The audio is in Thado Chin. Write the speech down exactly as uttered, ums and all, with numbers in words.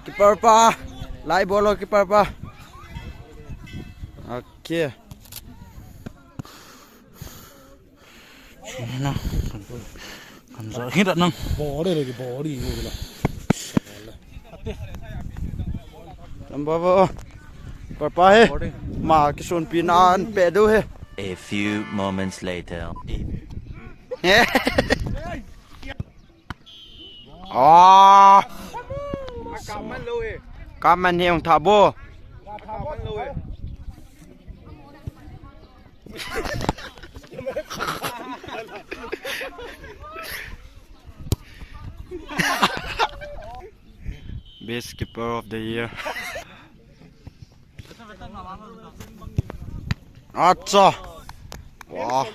Keeper pa. Lai bolo keeper pa. Okay. Na. Kan sa hita nang. Body lagi body ni la. Number four. Keeper pa he. Ma kisun pi nan pe du he. A few moments later. Ah. Kaman he ong thabo. Best keeper of the year. Acha. Wah.